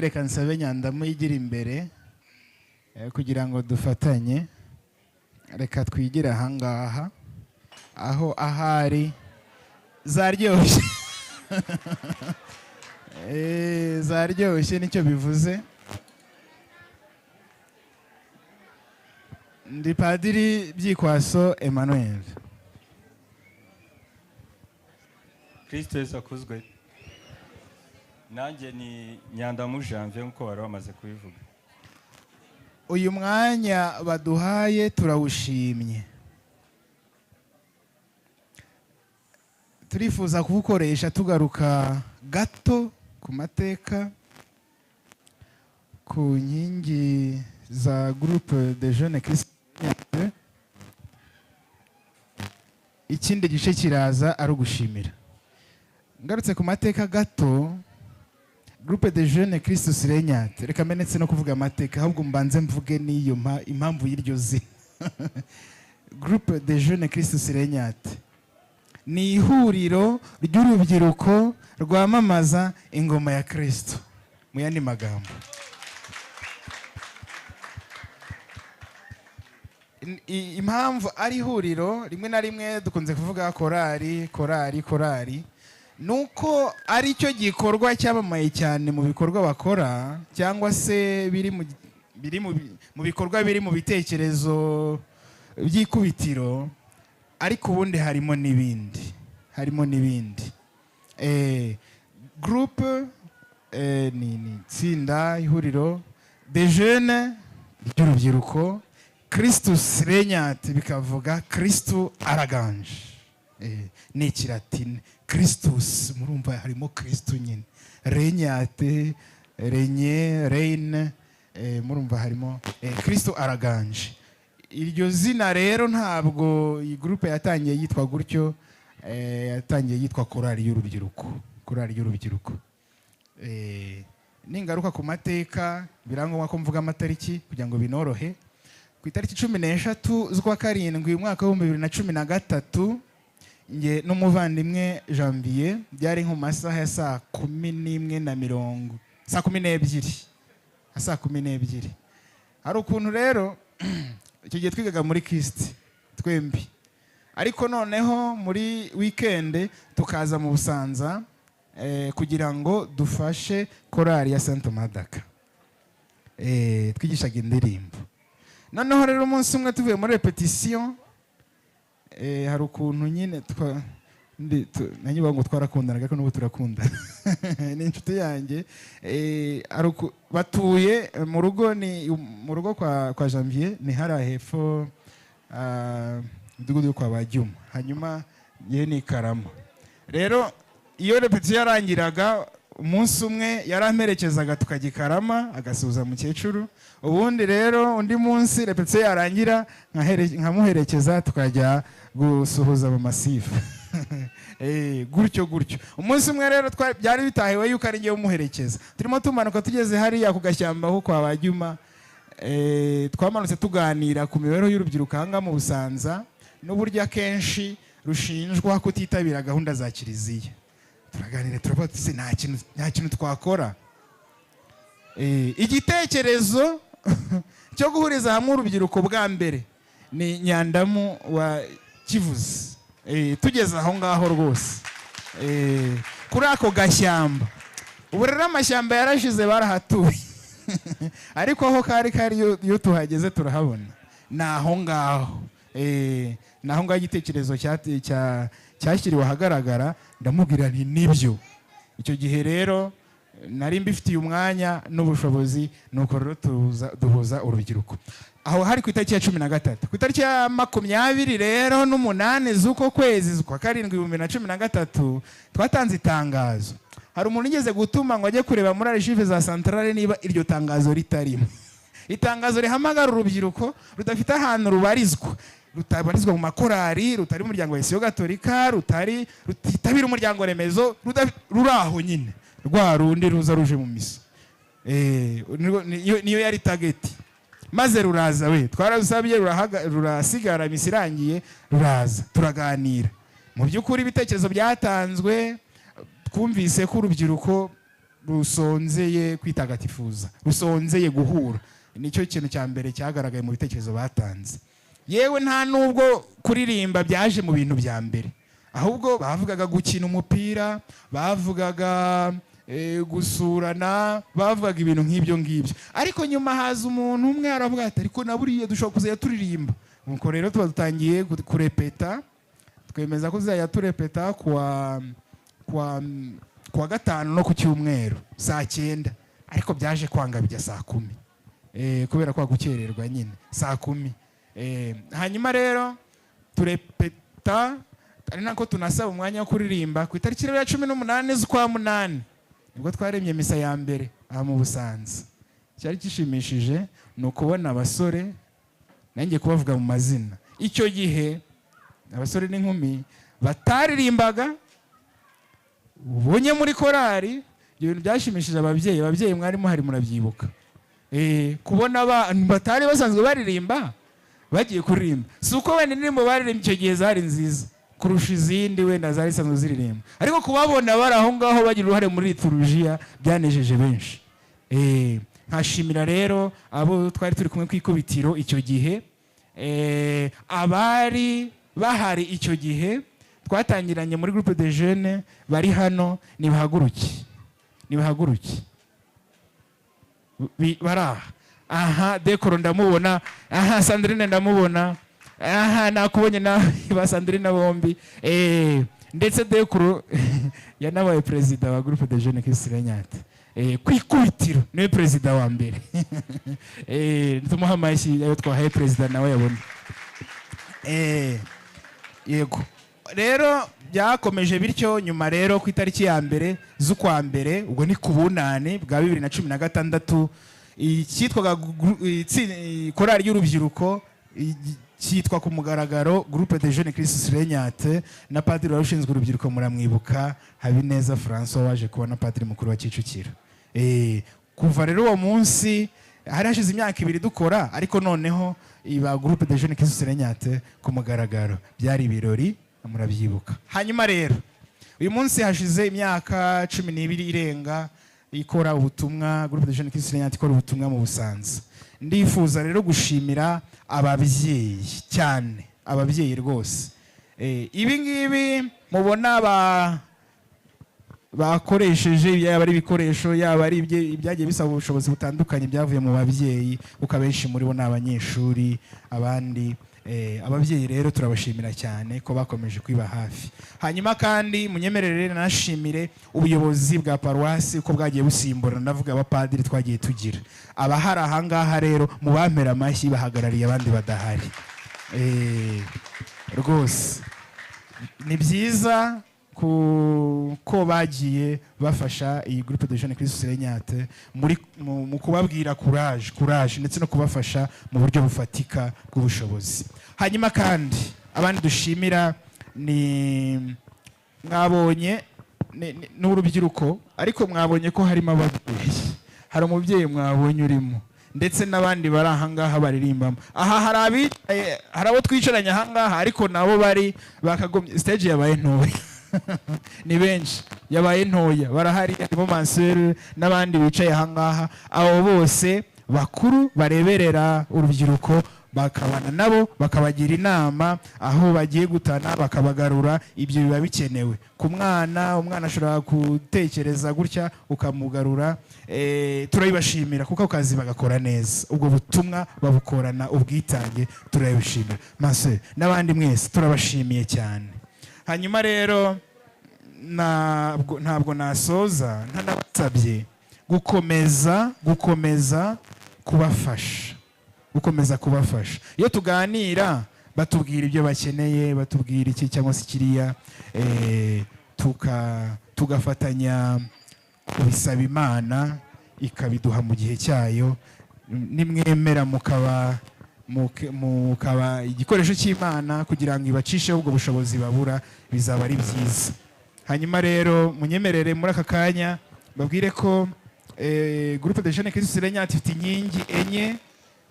Reka nsabe Nyandamu yigira imbere kugira ngo dufatanye. Reka twigire ahangaha aho ahari zaryoshye. Zaryoshye nicyo bivuze. Ndi Padiri Byikwaso Emmanuel. Kristo Yesu akuzwe. Nanjye ni Nyandamu Janvier nk'uko bari bamaze kubivuga. Uyu mwanya baduhaye turawushimye, turifuza kuwukoresha tugaruka gato ku mateka, ku nkingi za Groupe de Jeunes Christians. Ikindi gice kiraza ari ugushimira. Ngarutse ku mateka gato, Groupe de Jeunes Christus Regnat, reka menetse no kuvuga amateka, ahubwo mbanze mvuge n'iyo impamvu y'iryo zina. Groupe de Jeunes Christus Regnat ni ihuriro ry'urubyiruko rwamamaza ingoma ya Kristo. Mu yandi magambo, impamvu ari ihuriro, rimwe na rimwe dukunze kuvuga korari, korari, korari, nuko ari cyo gikorwa cyamamaye cyane mu bikorwa bakora, cyangwa se biri mu bikorwa biri mu bitekerezo by'ikubitiro, ariko ubundi harimo n'ibindi, harimo n'ibindi. Groupe ni itsinda, ihuriro de jeunes ry'urubyiruko, Christus Regnat bikavuga Kristu araganje. Ni ikilatini Christus, murumva harimo Kristu nyine, Regnat, renye, reine, murumva harimo Kristu araganje. Iryo zina rero ntabwo iyi groupe yatangiye yitwa gutyo, yatangiye yitwa korali y'urubyiruko, korali y'urubyiruko. Ningaruka ku mateka, birangombwa ko mvuga amatariki kugira ngo binorohe. Ku itariki 13 z'ukwa karindwi umwaka w'ibihumbi bibiri na cumi na gatatu, nge n'umuvandimwe Janvier, byari nko mu masaha ya saa kumi n'imwe na mirongo, saa kumi n'ebyiri, nka saa kumi n'ebyiri. Hari ukuntu rero icyo gihe twigaga muri Kristi twembi, ariko noneho muri weekend tukaza mu Busanza kugira ngo dufashe korali ya Saint Madaka. Twigishaga indirimbo. Noneho rero umunsi umwe tuvuye muri repetition, hari ukuntu nyine nanjye ngo twarakundanaga, ariko n'ubu turakundana. Ni inshuti yanjye. Batuye mu rugo, ni mu rugo kwa Janvier, ni hariya hepfo, umudugudu kwa Bajyuma, hanyuma ye ni Karama. Rero iyo repetition yarangiraga, umunsi umwe yaramperekezaga tukajya i Karama agasuhuza mukecuru, ubundi rero undi munsi repetition yarangira nkamuherekeza tukajya gusuhuza mu masifu. Gutyo gutyo. Umunsi umwe rero byari bitahiwe yuko ari njye umuherekeza. Turimo tumanuka tugeze hariya ku gashyamba ho kwa Bajyuma, twamanutse tuganira ku mibereho y'urubyiruko aha ngaha mu Busanza, n'uburyo akenshi rushinjwa kutitabira gahunda za kiliziya. Turaganira turavuga tuti nta kintu twakora. Igitekerezo cyo guhuriza hamwe urubyiruko bwa mbere ni Nyandamu wa Kivuze. Tugeze aho ngaho rwose, kuri ako gashyamba. Ubu rero amashyamba yarashize, barahatuye, ariko aho kari kari iyo tuhageze turahabona. Ni aho ngaho. Ni aho ngaho igitekerezo cyashyiriwe ahagaragara. Ndamubwira nti nibyo. Icyo gihe rero nari mbifitiye umwanya n'ubushobozi, nuko rero duhuza urubyiruko. Aho hari ku itariki ya 13. Ku itariki ya makumyabiri rero n'umunani z'uko kwezi z'ukwa karindwi ibihumbi bibiri na cumi na gatatu, twatanze itangazo. Hari umuntu ugeze gutuma ngo ajye kureba muri archive za centrale niba iryo tangazo ritarimo. Itangazo rihamagara urubyiruko rudafite ahantu rubarizwa, rutabarizwa mu makorari, rutari mu muryango wa Misiyo Gatolika, rutitabira umuryango remezo, ruri aho nyine, rwa rundi ruza ruje mu misa. Niyo yari target. Maze ruraza we, twarasabye rurasigara, misa irangiye ruraza, turaganira. Mu by'ukuri ibitekerezo byatanzwe, twumvise ko urubyiruko Rusonzeye kwitagatifuza, rusonzeye guhura. Nicyo kintu cya mbere cyagaragaye mu bitekerezo batanze. Yewe, nta nubwo kuririmba byaje mu bintu bya mbere, ahubwo bavugaga gukina umupira, bavugaga gusurana, bavugaga ibintu nk'ibyo ngibyo. Ariko nyuma haza umuntu umwe aravuga ati: "Ariko na buriya dushobora kuzajya turirimba." Nuko rero tuba dutangiye kurepeta, twemeza ko tuzajya turepeta kuwa gatanu no ku cyumweru saa 9, ariko byaje kwanga bijya saa 10, kubera kwa gukererwa nyine, saa 10. Hanyuma rero turepeta, ari nako tunasaba umwanya wo kuririmba. Ku itariki rero ya 18 z'ukwa munani nibwo twaremye misa ya mbere aha mu Busanza. Cyari gishimishije ni ukubona abasore, nanjye kubavuga mu mazina, icyo gihe abasore n'inkumi bataririmbaga ubonye muri korari. Ibyo bintu byashimishije ababyeyi. Ababyeyi mwari muhari murabyibuka. Kubona abantu batari basanzwe baririmba bagiye kuririmba, si uko wenda indirimbo baririmba icyo gihe zari nziza kurusha izindi wenda zari zisanzwe ziririmba, ariko kubabona bari aho ngaho bagira uruhare muri liturujia byanejeje benshi. Nkashimira rero abo twari turi kumwe ku ikubitiro icyo gihe, abari bahari icyo gihe twatangiranye muri groupe de jeunes bari hano, nibahaguruke, nibahaguruke. Bari aha. Aha, Dekoro ndamubona aha, Sandrine ndamubona aha, nakubonye nawe, ba Sandrine bombi. Ndetse Dekoro yanabaye perezida wa groupe de jeunes Christ Regnat ku ikubitiro, niwe perezida wa mbere. Tumuha amashyi ayo twahaye perezida nawe yabona. Yego rero byakomeje bityo. Nyuma rero ku itariki ya 1 z'ukwa mbere, ubwo ni ku bunani bwa 2016, icyitwaga korali y'urubyiruko cyitwa ku mugaragaro Groupe de Jeunes Christus Regnat, na padiri wari ushinzwe urubyiruko muramwibuka, Habineza François, waje kuba na padiri mukuru wa Kicukiro. Kuva rero uwo munsi hari hashize imyaka 2 dukora, ariko noneho iba Groupe de Jeunes Christus Regnat ku mugaragaro, byari ibirori murabyibuka. Hanyuma rero uyu munsi hashize imyaka 12 irenga ikora ubutumwa, Groupe de Jeunes Christus Regnat ikora ubutumwa mu Busanza. Ndifuza rero gushimira ababyeyi cyane, ababyeyi rwose. Ibi ngibi mubona ba bakoresheje, yaba ari ibikoresho, yaba ari ibyagiye bisaba ubushobozi butandukanye, byavuye mu babyeyi, kuko abenshi muri bo ni abanyeshuri abandi. Ababyeyi rero turabashimira cyane ko bakomeje kwiba hafi. Hanyuma kandi munyemerere nanashimire ubuyobozi bwa paruwasi uko bwagiye busimburana, ndavuga abapadiri twagiye tugira. Abahari ahangaha rero mubampera amashyi, bahagarariye abandi badahari. Rwose ni byiza ko bagiye bafasha iyi Groupe de Jeunes Christus Regnat muri mu kubabwira courage, courage, ndetse no kubafasha mu buryo bufatika bw'ubushobozi. Hanyuma kandi abandi dushimira ni mwabonye n'urubyiruko, ariko mwabonye ko harimo ababyeyi, hari umubyeyi mwabonye urimo, ndetse n'abandi bari ahangaha baririmbamo. Aha hari abicaye, hari abo twicaranye ahangaha, ariko nabo bari bakagombye, stage yabaye ntoya, ni benshi, yabaye ntoya, barahari, harimo Mansur n'abandi bicaye ahangaha. Abo bose bakuru bareberera urubyiruko, bakabana nabo, bakabagira inama aho bagiye gutana bakabagarura. Ibyo biba bikenewe ku mwana. Umwana ashobora gutekereza gutya ukamugarura. Turabibashimira kuko ako kazi bagakora neza, ubwo butumwa babukorana ubwitange, turabibashimira. Mansur n'abandi mwese turabashimiye cyane. Hanyuma rero ntabwo nasoza ntanabasabye gukomeza kubafasha, gukomeza kubafasha. Iyo tuganira batubwira ibyo bakeneye, batubwira iki cyangwa se kiriya, tugafatanya kubisaba Imana ikabiduha mu gihe cyayo. Nimwemera mukaba igikoresho cy'Imana kugira ngo ibacisheho ubwo bushobozi babura, bizaba ari byiza. Hanyuma rero munyemerere muri aka kanya babwire ko Groupe de Jeunes Christus Regnat ifite inkingi enye: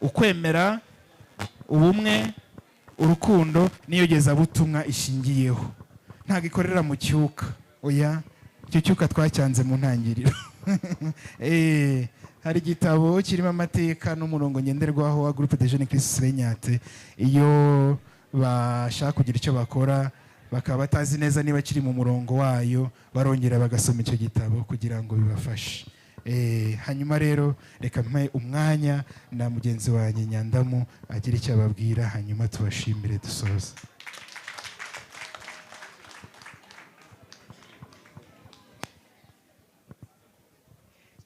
ukwemera, ubumwe, urukundo n'iyogezabutumwa ishingiyeho. Ntabwo ikorera mu cyuka, oya, icyo cyuka twacyanze mu ntangiriro. Hari igitabo kirimo amateka n'umurongo ngenderwaho wa Groupe de Jeunes Christus Regnat. Iyo bashaka kugira icyo bakora bakaba batazi neza niba kiri mu murongo wayo, barongera bagasoma icyo gitabo kugira ngo bibafashe. Hanyuma rero reka mpe umwanya na mugenzi wanjye Nyandamu agira icyo ababwira, hanyuma tubashimire dusoze.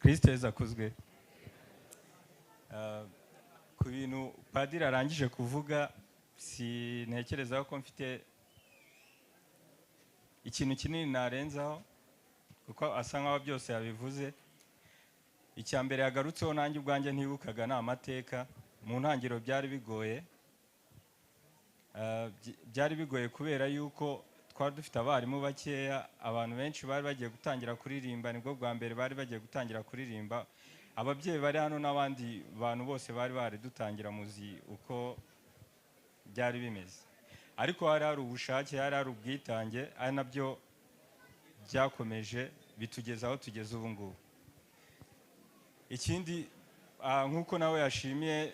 Kristo Yezu akuzwe. Ku bintu padiri arangije kuvuga, sintekereza ko mfite ikintu kinini narenzaho, kuko asa nkaho byose yabivuze. Icya mbere yagarutseho nanjye ubwanjye ntibukaga ni amateka. Mu ntangiriro byari bigoye, byari bigoye kubera yuko twari dufite abarimu bakeya, abantu benshi bari bagiye gutangira kuririmba, nibwo bwa mbere bari bagiye gutangira kuririmba. Ababyeyi bari hano n'abandi bantu bose bari bari dutangira, muzi uko byari bimeze. Ariko hari hari ubushake, hari hari ubwitange, ari nabyo byakomeje bitugeza aho tugeze ubu ngubu. Ikindi nk'uko nawe yashimiye,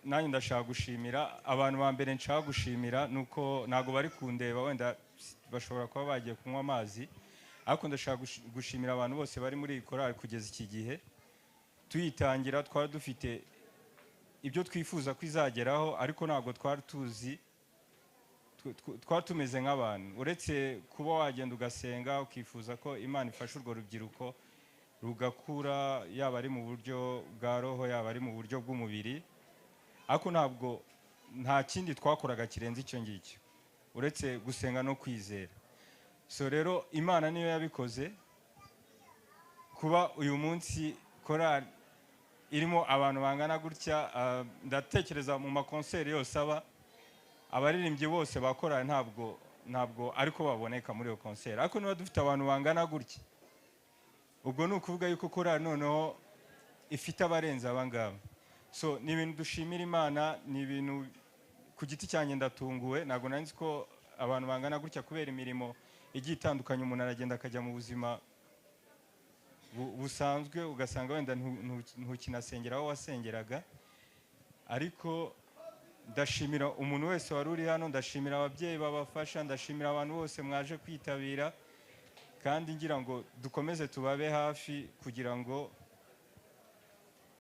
nanjye ndashaka gushimira abantu. Ba mbere nshaka gushimira nuko ntago bari kundeba, wenda bashobora kuba bagiye kunywa amazi, ariko ndashaka gushimira abantu bose bari muri iyi korali kugeza iki gihe. Tuyitangira twari dufite ibyo twifuza ko izageraho, ariko ntabwo twari tuzi, twari tumeze nk'abantu. Uretse kuba wagenda ugasenga ukifuza ko Imana ifasha urwo rubyiruko rugakura, yaba ari mu buryo bwa roho, yaba ari mu buryo bw'umubiri, ariko ntabwo nta kindi twakoraga kirenze icyo ngicyo uretse gusenga no kwizera. So rero Imana niyo yabikoze, kuba uyu munsi korali irimo abantu bangana gutya. Ndatekereza mu makonseri yose aba, abaririmbyi bose ba korali ntabwo ariko baboneka muri iyo konseri, ariko niba dufite abantu bangana gutya, ubwo ni ukuvuga yuko korali noneho ifite abarenze aba ngaba. So ni ibintu dushimira Imana, ni ibintu ku giti cyanjye ndatunguwe, ntabwo nari nzi ko abantu bangana gutya, kubera imirimo igiye itandukanye umuntu aragenda akajya mu buzima busanzwe, ugasanga wenda ntukinasengera aho wasengeraga. Ariko ndashimira umuntu wese wari uri hano, ndashimira ababyeyi babafasha, ndashimira abantu bose mwaje kwitabira, kandi ngira ngo dukomeze tubabe hafi kugira ngo